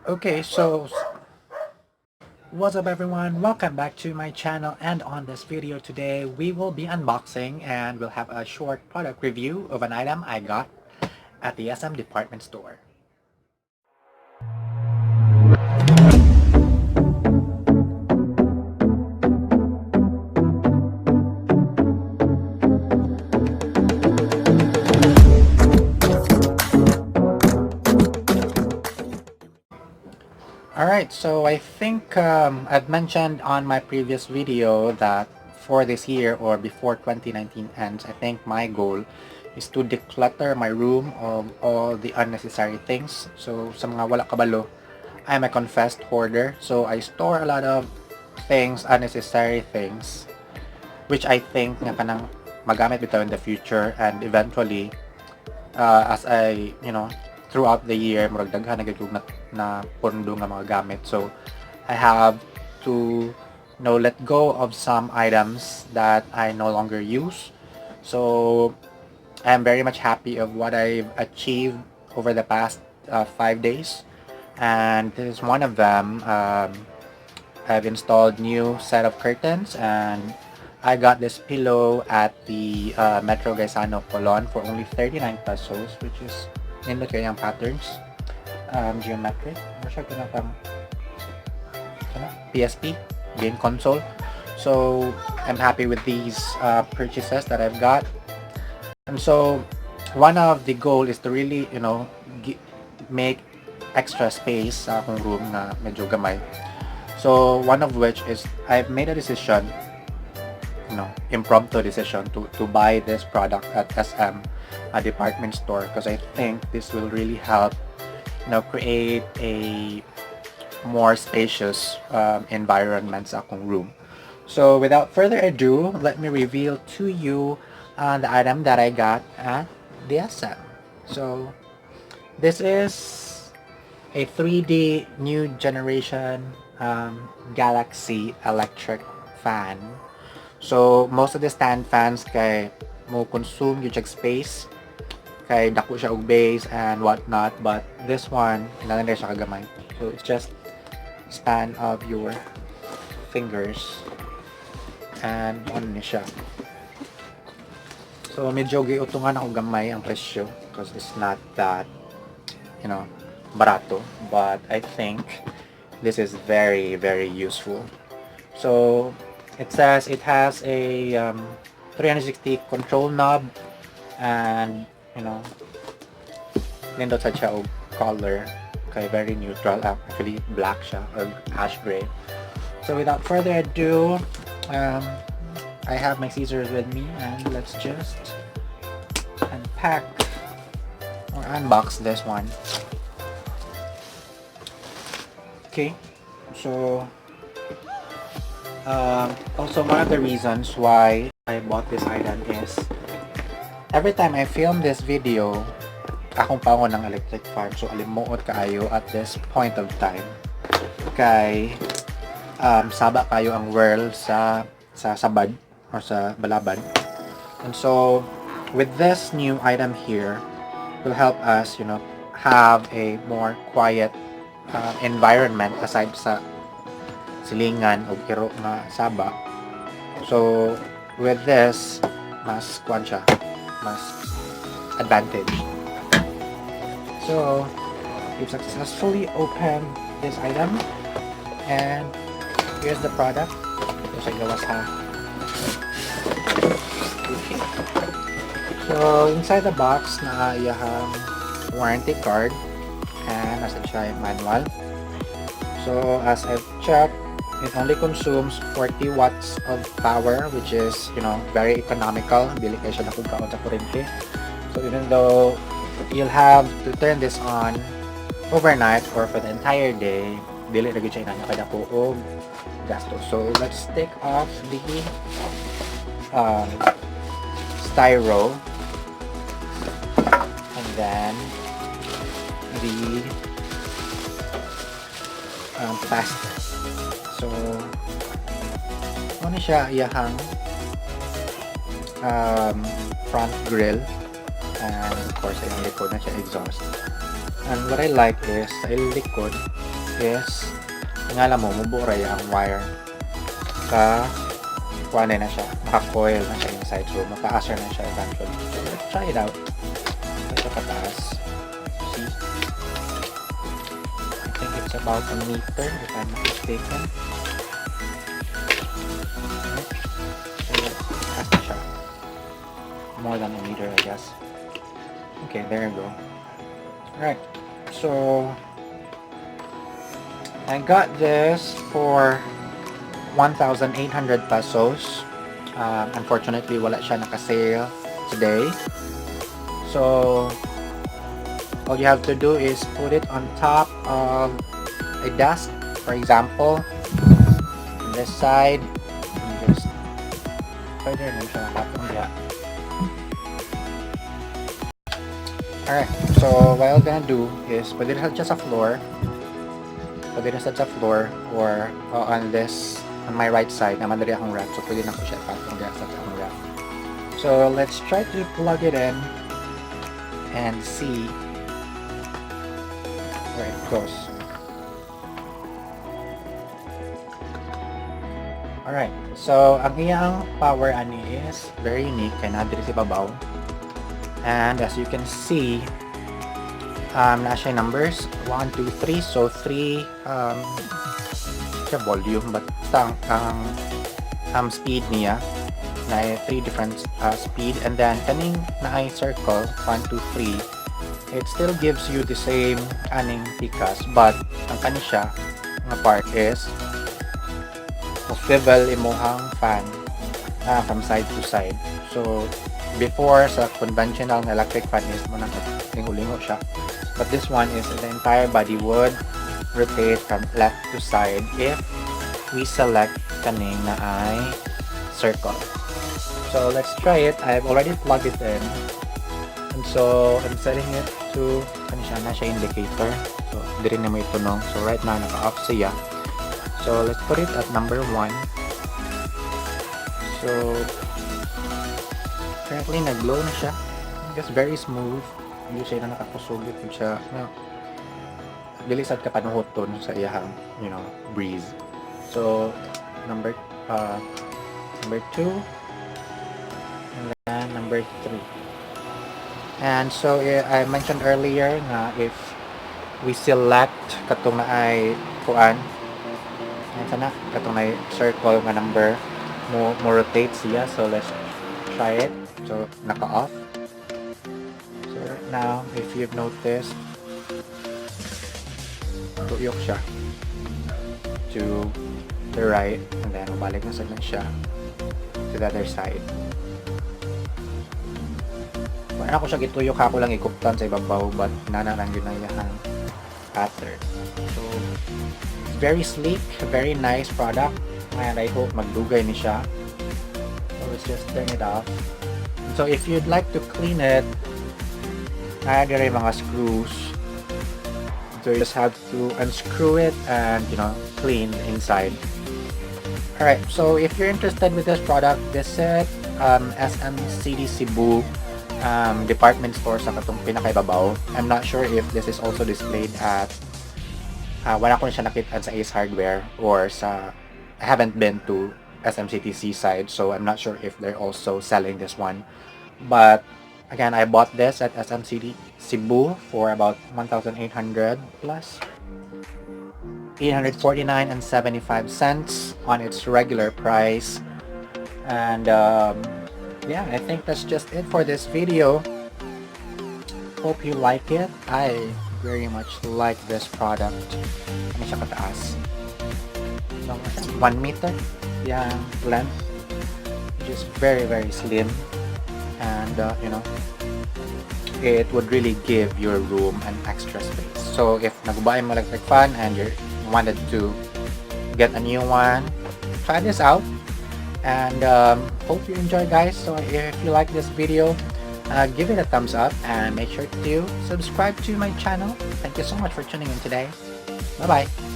Okay, so what's up everyone? Welcome back to my channel, and on this video today we will be unboxing and we'll have a short product review of an item I got at the SM department store. Alright, so I think I've mentioned on my previous video that for this year or before 2019 ends, I think my goal is to declutter my room of all the unnecessary things. So sa mga wala kabalo, I'm a confessed hoarder. So I store a lot of things, unnecessary things, which I think nga kanang magamit bitaw in the future, and eventually as I, throughout the year, murag daghan na gyud na pondo nga mga gamit. So I have to let go of some items that I no longer use. So I am very much happy of what I've achieved over the past 5 days, and this is one of them. I've installed new set of curtains, and I got this pillow at the Metro Gaisano Colon for only 39 pesos, which is nindot kayang patterns, geometric. Ano siya ginatang ano? PSP game console. So I'm happy with these purchases that I've got. And so one of the goal is to really make extra space sa akong room na medyo gamay. So one of which is I've made a decision, impromptu decision to buy this product at SM, a department store, because I think this will really help create a more spacious environment sa akong room. So without further ado, let me reveal to you the item that I got at the SM. So this is a 3D new generation Galaxy electric fan. So most of the stand fans kay mo consume yung space kay dako siya og base and whatnot, but this one ingana siya kagamay. So it's just span of your fingers and on ni siya. So medyo giutungan ako gamay ang presyo because it's not that barato, but I think this is very, very useful. So it says it has a 360 control knob and nindot sa siya og color kay very neutral, actually black siya or ash gray. So without further ado, I have my scissors with me and let's just unpack or unbox this one. Okay, so also one of the reasons why I bought this item is every time I film this video, akong paon ng electric fan. So alimuot kaayo at this point of time kay saba kayo ang whirl sa sabad or sa balabad. And so with this new item here will help us have a more quiet environment aside sa silingan o iro nga saba. So with this, mas kuan siya, mas advantage. So we've successfully opened this item and here's the product. Ito sa gawas ha. Okay. So inside the box na iyahang warranty card and nasa siya yung manual. So as I've checked, it only consumes 40 watts of power, which is very economical. Dili kay siya dakog kaon sa kuryente. So even though you'll have to turn this on overnight or for the entire day, dili ra gyud siya inana kadako og gasto. So let's take off the styro and then the plastic. So, ano siya iyahang front grill and of course ay likod na siya exhaust. And what I like is sa likod is nga mo mubo ra ang wire ka kuan na siya, naka-coil na siya inside, so mataas na siya eventually. So let's try it out. Ito siya kataas. See, I think it's about a meter, if I'm not mistaken. Right. So taas na siya, more than a meter, I guess. Okay, there you go. Right, so I got this for 1,800 pesos. Unfortunately, wala siya naka-sale today. So, all you have to do is put it on top of a desk, for example, on this side, and just pwede rin siya napatong diha. Alright, so what I'm gonna do is pwede rin siya sa floor. Pwede rin sa floor or on my right side, naman diri akong ref. So pwede na ko siya ipatong diha sa akong ref. So let's try to plug it in and see where it goes. Alright, so ang iyang power ani is very unique kay naa diri sa ibabaw. And as you can see, naa siya numbers 1, 2, 3. So 3 siya volume, but basta ang speed niya na 3 different speed, and then kaning naay circle 1, 2, 3, it still gives you the same aning pikas, but ang kani siya nga part is mo swivel imuhang fan from side to side. So before, sa conventional na electric fan is mo nang lingo-lingo siya, but this one is the entire body would rotate from left to side if we select kaning naay circle. So let's try it. I've already plugged it in, and so I'm setting it to kani siya na siya indicator, so diri na mo itunong. So right now naka-off siya, so let's put it at number 1. So currently nag-blow na siya. I guess very smooth, hindi siya na nakakusog ito siya no, dili sad ka panuhoton sa iyahang breeze. So number 2 and then number 3. And so eh, I mentioned earlier nga if we select katong naay kuan sana, katong naay circle nga number, mo rotate siya. So let's try it. So naka-off. So right now, if you've noticed, tuyok siya to the right and then balik na sad na siya to the other side. Wala ko siya gituyok, ako lang ikuptan sa ibabaw, but nana lang yun ang iyahang pattern. So it's very sleek, very nice product, and I hope magdugay ni siya. So let's just turn it off. So if you'd like to clean it, naa diri mga screws, so you just have to unscrew it and clean the inside. Alright, so if you're interested with this product, visit SM City Cebu department store sa katong pinakaibabaw. I'm not sure if this is also displayed at wala ko na siya nakita sa Ace Hardware or sa, I haven't been to SM City Seaside, so I'm not sure if they're also selling this one. But again, I bought this at SM City Cebu for about 1,800 plus, 849.75 on its regular price. And yeah, I think that's just it for this video. Hope you like it. I very much like this product. Ano siya kataas? So, 1 meter yung length, which is very, very slim, and it would really give your room an extra space. So if naguba imo electric fan and you wanted to get a new one, try this out, and hope you enjoy, guys. So if you like this video, give it a thumbs up and make sure to subscribe to my channel. Thank you so much for tuning in today. Bye bye.